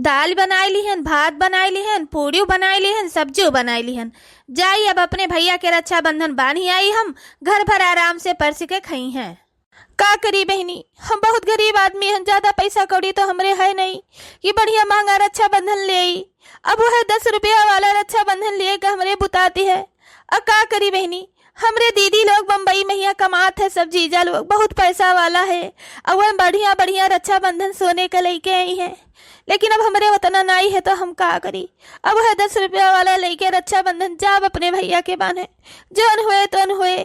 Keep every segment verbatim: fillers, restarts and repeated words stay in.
दाल बनाइ लिहन, भात बनाइ लिहन, पूड़ियो बनाइ लिहन, सब्जियो बनाइ लिहन। जाई अब अपने भइया के रक्षाबंधन बान्हि आई हम, घर भर आराम से परसि के खइहैं। का करी बहिनी, हम बहुत गरीब आदमी हन, ज्यादा पैसा कौड़ी तो हमरे है नहीं कि बढ़िया महंगा रक्षाबंधन लेई। अब वह दस रुपया वाला रक्षाबंधन लिए के हमरे बुताती है। अब का करी बहिनी, हमरे दीदी लोग बम्बई महिया कमात है, सब जीजा लोग बहुत पैसा वाला है, और वह बढ़िया बढ़िया रक्षाबंधन सोने के लइके आई है, लेकिन अब हमरे उतना नाई है तो हम का करी। अब वह दस रुपया वाला लइके रक्षाबंधन जाब अपने भइया के बान्हे, जौन होए तौन होए,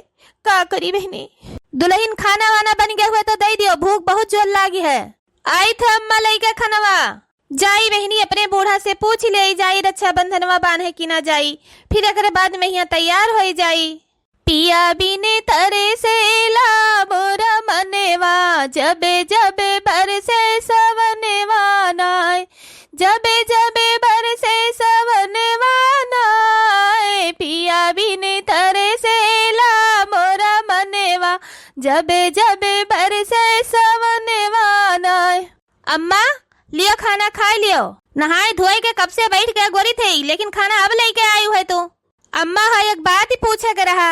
का करी बहिनी। दुलहिन, खाना वाना बनि गए हुए तो दइ दियो, भूख बहुत जोर लागि है। आइत है अम्मा लइके खनवा। जाई बहिनी, अपने बूढ़ा से पूछ लेई जाई रक्षाबंधनवा बान्हे कि ना जाई, फिर एकरे बाद महिया तैयार होइ जाई। पिया बिने तरेसेला मोरा मनेवा, जबे जबे बरसे सवनेवा नाय, जबे जबे बरसे सवनेवा नाय, पिया बिने तरेसेला मोरा मनेवा, जबे जबे बरसे सवनेवा नाय। अम्मा, लियो खाना खाइ लियो। नहाए धोए के कब से बैठ के गोरी थे, लेकिन खाना अब लइके आयु है तू। अम्मा, हाँ, एक बात ही पूछे के रहा।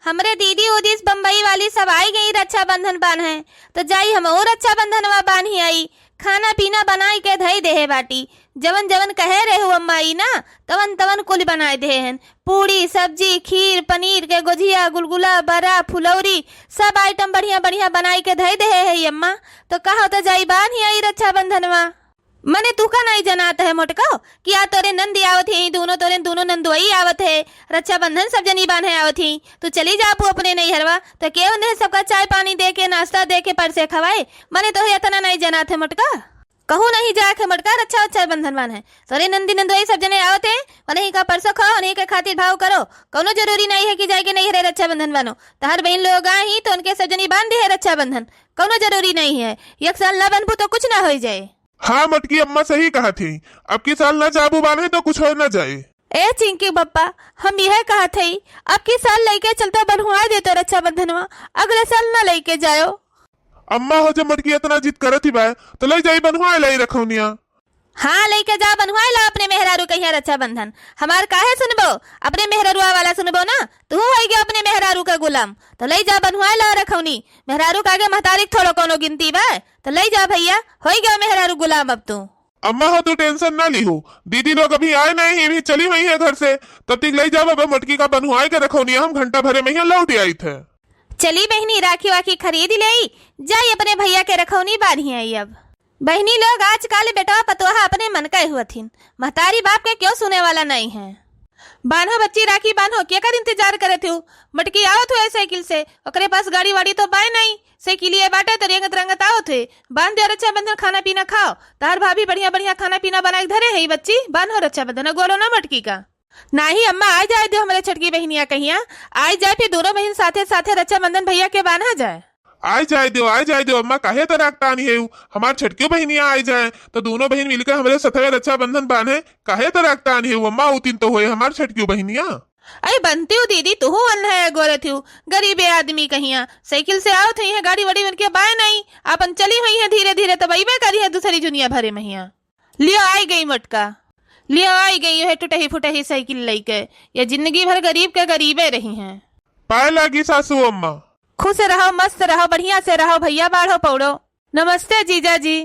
हमरे दीदी उदीस बम्बई वाली सब आई गई रक्षाबंधन बान्हे, तो जाई हम और रक्षाबंधनवा बान्हि आई। खाना पीना बनाई के धई देहे बाटी, जवन जवन कहे रहू अम्मा ई ना, तवन तवन कुल बनाए देहे हन। पूड़ी, सब्जी, खीर, पनीर के गोझिया, गुलगुला, बरा, फुलौरी, सब आइटम बढ़िया बढ़िया बनाई के धई देहे है अम्मा। तो कहो तो जाई बान्हि आई रक्षाबंधनवा। मने तू का नाई जनात है मोटको कि आ तोरे नंदी आवत है, दोनों तोरे दोनों नंदुआई आवत है, रक्षाबंधन सब जनी बान्हे आवत ही। तू चली जाबू अपने नैहरवा, तो के उन्हें सबका चाय पानी दे के, नाश्ता दे के, परसे खवाए। मने तोहे इतना नाई जनात है मोटका। कहूँ नहीं जाए के मोटका रक्षा, रक्षाबंधन बान्हे। तोरे नंदी नंदुआई सब जने आवत है, उन्हीं का परसो खाओ, उन्हीं के खातिर भाव करो। कौनो जरूरी नहीं है कि जाए के नैहरे रक्षाबंधन बान्हो। तहार बहन लोग आई तो उनके सब जनी बान्ह दे है रक्षाबंधन। कौनो जरूरी नहीं है, एक साल ना बनबू तो कुछ ना होइ जाए। हाँ मोटकी अम्मा सही कहत ही, अब की साल ना जाबू बान्हे तो कुछ होइ ना जाए। ए चिंकी बप्पा, हम यह कहत हई, अब की साल लइके चलता बन्हुआ देतो रक्षाबंधनवा, अगले साल ना लइके जायो। अम्मा हो जब मोटकी इतना जिद करत ही बाय, तो लइ जाई बन्हुआ लाई रखौनिया। हाँ, लइके जा बन्हुआ ला अपने मेहरारू कहिया रक्षाबंधन। हमार काहे सुनबो, अपने मेहरारुआ वाला सुनबो ना, तू होइ गयो अपने मेहरारू का गुलाम। तो लइ जा बन्हुआ ला रखौनी, मेहरारू का आगे महतारी के थोड़ो कौनो गिनती बा। तो लइ जा भइया, होइ गयो मेहरारू गुलाम अब तू। अम्मा हो, तू tension ना लीहो, दीदी लोग अभी आए नहीं, अभी चली हुई है घर से, तब तक लइ जाब अब मोटकी का बन्हुआए के रखौनिया, हम घंटा भरे महिया लौट आइत है। चली बहिनी, राखी वाखी खरीद लेई, जाई अपने भइया के रखौनी बान्हि आई अब। बहिनी लोग, आजकल बेटवा पतोहा अपने मन का हुअथिन, महतारी बाप के क्यों सुने वाला नहीं है। बान्हो बच्ची राखी बान्हो, केकर इंतजार करत हो? मोटकी आवत हुए साइकिल से, ओकरे पास गाड़ी वाड़ी तो बाय नहीं, साइकिलिए बाटे तो रेंगत रेंगत आवत हुए। बान्ह दे रक्षाबंधन, खाना पीना खाओ, तहार भाभी बढ़िया बढ़िया खाना पीना बनाए के धरे है बच्ची, बान्हो रक्षाबंधन, गोलो ना मोटकी का। नाही अम्मा, आइ जाए दियो हमरे छोटकी बहिनिया कहिया, आइ जाए फिर दोनों बहिन साथे साथे रक्षाबंधन भइया के बान्हा जाए। आइ जाए दियो, आइ जाए दियो अम्मा, काहे तराक तानी है, हमार छोटकी बहिनिया आइ जाए तो दोनों बहिन मिलके हमरे सथवे रक्षाबंधन बान्हे, काहे तराक तानी है अम्मा, उतिन तो होए हमार छोटकी बहिनिया। अरे बनती हूँ दीदी, तुहू अन्न है गोरे थियू, गरीबे आदमी कहिया, साइकिल से आवत हुई है, गाड़ी वाड़ी उनके बाय नहीं, आपन चली हुई है धीरे धीरे, तब अइबे करी है दूसरी जुनिया भरे महिया। लियो आइ गई मोटका, लियो आइ गई है टुटही फुटही साइकिल लइके। ये जिंदगी भर गरीब के गरीबे रही हैं। पाए लागी सासू अम्मा। खुश रहो, मस्त रहो, बढ़िया से रहो भइया, बाढ़ो पौड़ो। नमस्ते जीजा जी।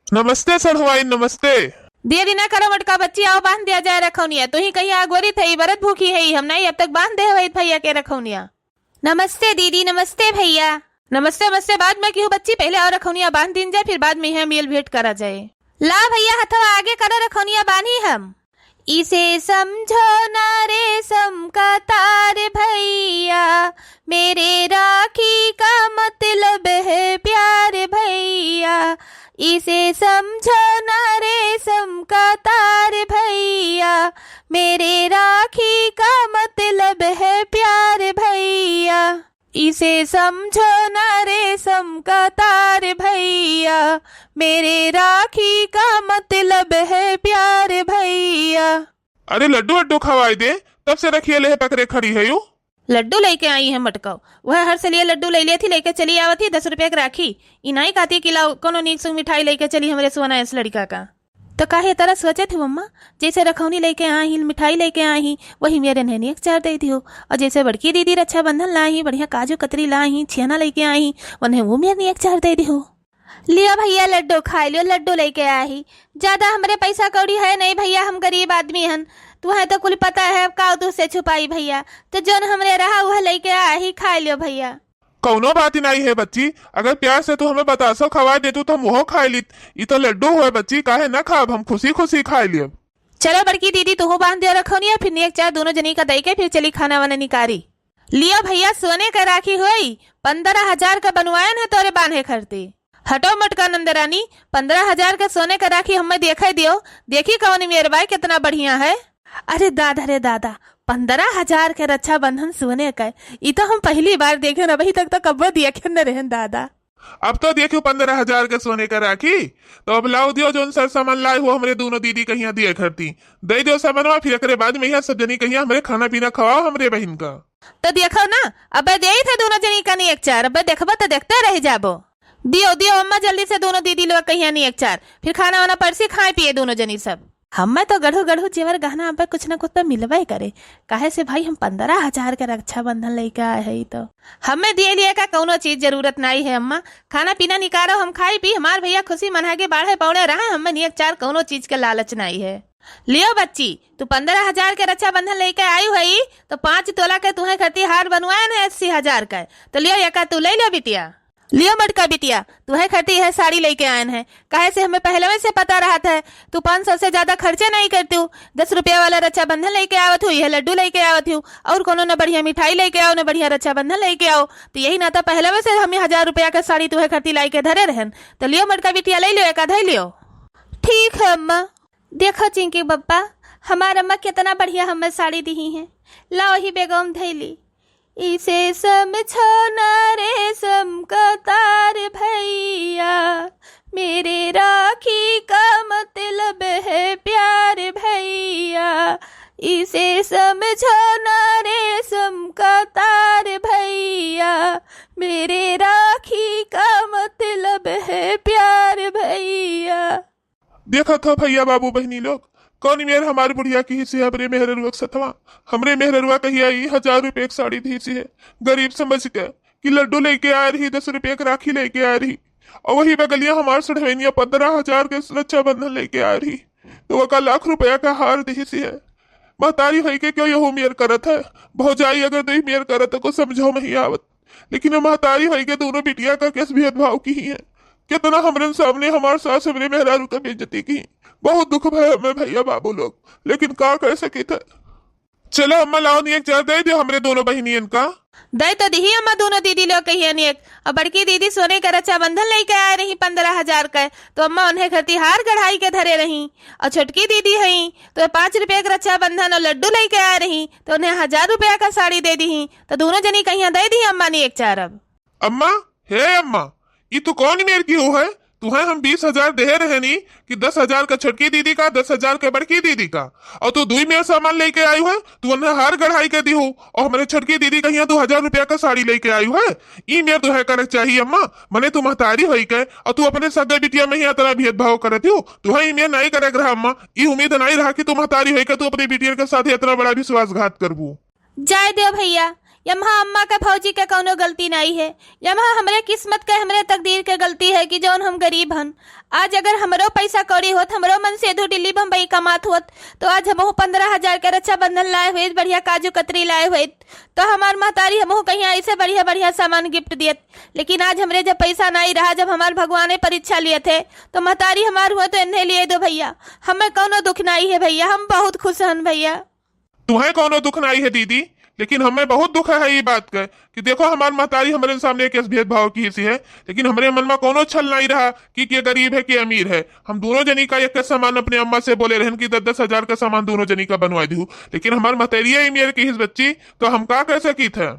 नमस्ते सढ़ुआइन, नमस्ते। देरी ना करो मोटका बच्ची, आओ बान्ह दिया जाए रखौनिया। तू ही कहिया अगोरी थई, बरत भूखी है, हम नहीं अब तक बान्ह दे हुए भइया के रखौनिया। नमस्ते दीदी, नमस्ते भइया। नमस्ते, नमस्ते, बाद में किहू बच्ची, पहिले आओ रखौनिया बान्ह दीन जाए, फिर बाद में यहाँ मेल भेंट करा जाए। ला भइया, हथवा आगे करो, रखौनिया बान्ही हम। इसे समझो ना रेशम का तार भइया, मेरे राखी का मतलब है प्यार भइया। इसे समझो ना रेशम का तार भइया, मेरे राखी का मतलब है प्यार भइया। इसे समझो ना रेशम का तार भइया, मेरे राखी का मतलब है प्यार भइया। अरे लड्डू वड्डू खवाई दे, तब से रखिए ले पकड़े खड़ी है यू। लड्डू लइके आई है मटकाओ, वह हर से लिए लड्डू लइ लेथी, लइके चली आवत ही दस रुपया के राखी। ई नाई कहती कि लाओ कोनो नीक सुंग मिठाई लइके चली हमरे सोना इस लड़का का। त तो काहे तरह सोचत हो अम्मा? जैसे रखौनी लेके आई, मिठाई लेके आई, वही मेरे नैनी एक चार दे दियो। और जैसे बड़की दीदी रक्षाबंधन लाई, बढ़िया काजू कतरी लाई, छियाना लेके आई, उन्हें वो मेरे एक चार दे दियो। लियो भैया लड्डू खाई लियो, लड्डू लेके आई। ज्यादा हमरे पैसा कौड़ी है नहीं भैया, हम गरीब आदमी हन। तुहें तो कुल पता है, अब का तुझसे छुपाई भैया। तो जौन हमरे रहा वह लेके आई, खाई लियो भैया। कौनो बात ही नहीं है बच्ची, अगर प्यार से तू हमें बतासो खवा देतू तो हम वो खाई लीत। ई तो लड्डू हुए बच्ची, काहे ना खाब, हम खुशी खुशी खाई लियब। चलो बड़की दीदी, तू बांध दियो रखौनिया, फिर नेक चार दोनों जनी का दई के फिर चली खाना वाना निकारी। लियो भैया, सोने का राखी होई, पन्द्रह हजार का बनवायन है तोरे बांधे खरती। हटो मोटका नंदरानी, पन्द्रह हजार के सोने का राखी हमें देखे दियो, देखी कौन मेर बाय कितना बढ़िया है। अरे दादा रे दादा, पन्द्रह हजार के रक्षाबंधन सोने का, ई तो हम पहली बार देखे न, अभी तक तो कब्बो देखे न रहन दादा। अब तो देखियो पन्द्रह हजार के सोने का राखी, तो अब लाओ दियो जौन सर सामान लाए हो हमरे दोनों दीदी कहिया दिए खरती, दे दियो सामानवा, फिर एकरे बाद में यहाँ सब जनी कहिया हमरे खाना पीना खवाओ हमरे बहिन का। तो देखो ना, अबे देई थे दोनों जनी का नेक चार, अबे देखबा तो देखते रह जाबो। दियो, दियो अम्मा जल्दी से दोनों दीदी लोग कहिया नेक चार, फिर खाना वाना परसी खाए पिए दोनों जनी सब। हमें तो गढ़ू गढ़ू जेवर गहना अबे कुछ ना कुछ तो मिलबे करे, काहे से भाई हम पन्द्रह हजार के रक्षाबंधन लेके आए है तो। हमें दिए लिए का कौनो चीज जरूरत नहीं है अम्मा, खाना पीना निकालो, हम खाई पी, हमार भैया खुशी मना के बाढ़े पौड़े रहे, हमें नेक चार कौनो चीज के लालच नहीं है। लियो बच्ची, तू पन्द्रह हजार के रक्षाबंधन लेके आई हुई, तो पाँच तोला के तुहे खरती हार बनवाए न अस्सी हजार के, तो लियो एका तू ले लियो बिटिया। लियो मोटका बिटिया, तुहे खरती यह साड़ी लेके आयन है, काहे से हमें पहले से पता रहत है, तू पाँच सौ से ज्यादा खर्चे नहीं करती हूँ। दस रुपया वाला रक्षाबंधन लेके आवत हूँ, यह लड्डू लेके आवत हूँ, और कोनो न बढ़िया मिठाई लेके आओ, न बढ़िया रक्षाबंधन लेके आओ, तो यही नाता पहले से हम हजार रुपया का साड़ी तुहे खरती लाई के धरे रहन। तो लियो मोटका बिटिया, ले लियो, एका धर लियो। ठीक है अम्मा। देखो चिंकी बप्पा, हमार अम्मा कितना बढ़िया हमें साड़ी दिही हैं। लाओ ही बेगम धैली। इसे समझो ना रेशम का तार भैया, मेरे राखी का मतलब है प्यार भैया। इसे समझो ना रेशम का तार भैया, मेरे राखी का मतलब है प्यार भैया। देखत हो भैया बाबू बहिनी लोग, कौन मेर हमार बुढ़िया किहिस है हमरे मेहररुआ के सथवा। हमरे मेहररुआ कहिया ई हजार रुपये के साड़ी दिहिस है, गरीब समझ के कि लड्डू लेके आए रही, दस रुपये के राखी लेके आए रही, और वही बगलिया हमार सढ़वैनिया पन्द्रह हजार के रक्षाबंधन लेके आए रही, तो वका लाख रुपया का हार दिहिस है। महतारी होई के क्यों यहू मेर करत है, भौजाई अगर दुई मेर करत है को समझो नहीं आवत। लेकिन हम महतारी होई के दोनों बिटिया का केस भेदभाव किही है। कितना हमरन सामने हमार सास हमरे मेहरारू का बेइज्जती किही। बहुत दुख भय हमें भैया बाबू लोग, लेकिन का कर सकित है। चलो अम्मा, लाओ नेक चार दे दो हमरे दोनों बहिनियन का। दे तो दिही अम्मा दोनों दीदी लोग कहिया नेक। अब बड़की दीदी सोने का रक्षाबंधन लेके आए रही पन्द्रह हजार का, तो अम्मा उन्हें खरती हार गढ़ाई के धरे रही। और छोटकी दीदी हई तो पाँच रुपये का रक्षाबंधन और लड्डू लेके आए रही, तो उन्हें हजार रुपया का साड़ी दे दिही। तो दोनों जनी कहिया दे दिही अम्मा नेक चार अब। अम्मा, हे अम्मा, ई तू कौन मेर किहू है? तुहे हम बीस हजार देहे रहनी कि दस हजार का छोटकी दीदी का, दस हजार का बड़की दीदी का, और तू दुई मेर सामान लेके आयु है। तू उन्हें हार गढ़ाई के दिहू और हमरे छोटकी दीदी कहिया तू हजार रुपया का साड़ी लेके आयु है। ई मेर तुहे करे चाहिए अम्मा, मने तू महतारी होई के और तू अपने सगे बिटिया में ही इतना भेदभाव करत हूँ। तुहे ई मेर नहीं करे के रहा अम्मा, ई उम्मीद नहीं रहा कि तू महतारी होई के तू अपनी बिटिया के साथ इतना बड़ा विश्वासघात करबू। जाए दो भैया, यम्हा अम्मा के भौजी के कौनो गलती नहीं है, यम्हा हमरे किस्मत के, हमरे तकदीर के गलती है कि जौन हम गरीब हन। आज अगर हमरो पैसा कौड़ी होत, हमरो मन से दो डिल्ली बम्बई कमात होत, तो आज हमहू पन्द्रह हजार के रक्षाबंधन लाए हुए, बढ़िया काजू कतरी लाए हुए, तो हमार महतारी हमहू कहीं ऐसे बढ़िया बढ़िया सामान गिफ्ट दियत। लेकिन आज हमरे जब पैसा नहीं रहा, जब हमार भगवाने परीक्षा लिए थे, तो महतारी हमार हुए तो इन्हें लिए दो भैया, हमें कौनो दुख नहीं है भैया, हम बहुत खुश हन भैया। तुहे कौनो दुख नाई है दीदी, लेकिन हमें बहुत दुख है ई बात का कि देखो हमार महतारी हमरे सामने एक भेदभाव किहिस है, लेकिन हमरे मन में कौनो छल नाई रहा कि के गरीब है के अमीर है। हम दोनों जनी का एक समान अपने अम्मा से बोले रहन कि दस दस हजार का सामान दोनों जनी का बनवा दू, लेकिन हमार महतारिया ई मेर किहिस बच्ची, तो हम का कर सकी थे?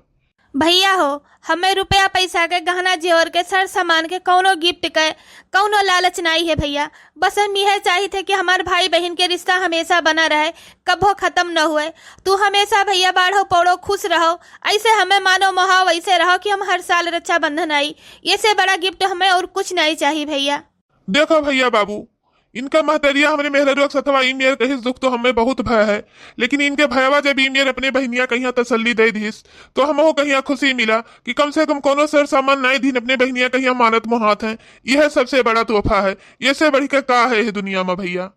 भैया हो, हमें रुपया पैसा के, गहना जेवर के, सर सामान के, कौनो गिफ्ट के, कौनो लालच नाई है भैया। बस हम यह चाहित है कि हमार भाई बहिन के रिश्ता हमेशा बना रहे, कभो खत्म न हुए। तू हमेशा भैया बाढ़ो पौड़ो खुश रहो, ऐसे हमें मानो मोहाओ, वैसे रहो कि हम हर साल रक्षाबंधन आई। ये से बड़ा गिफ्ट हमें और कुछ नहीं चाहिए भैया। देखो भैया बाबू, इनका महतरिया हमरे मेहररुआ के सथवा ई मेर कहिस दुख तो हमें बहुत भय है, लेकिन इनके भयवा जब ई मेर अपने बहिनिया कहिया तसल्ली दे दिस, तो हमहू कहिया खुशी मिला कि कम से कम कोनो सर सामान नाई दिन अपने बहिनिया कहिया मानत मोहात हैं। यह सबसे बड़ा तोहफा है, ये से बढ़ के का है इस दुनिया में भैया।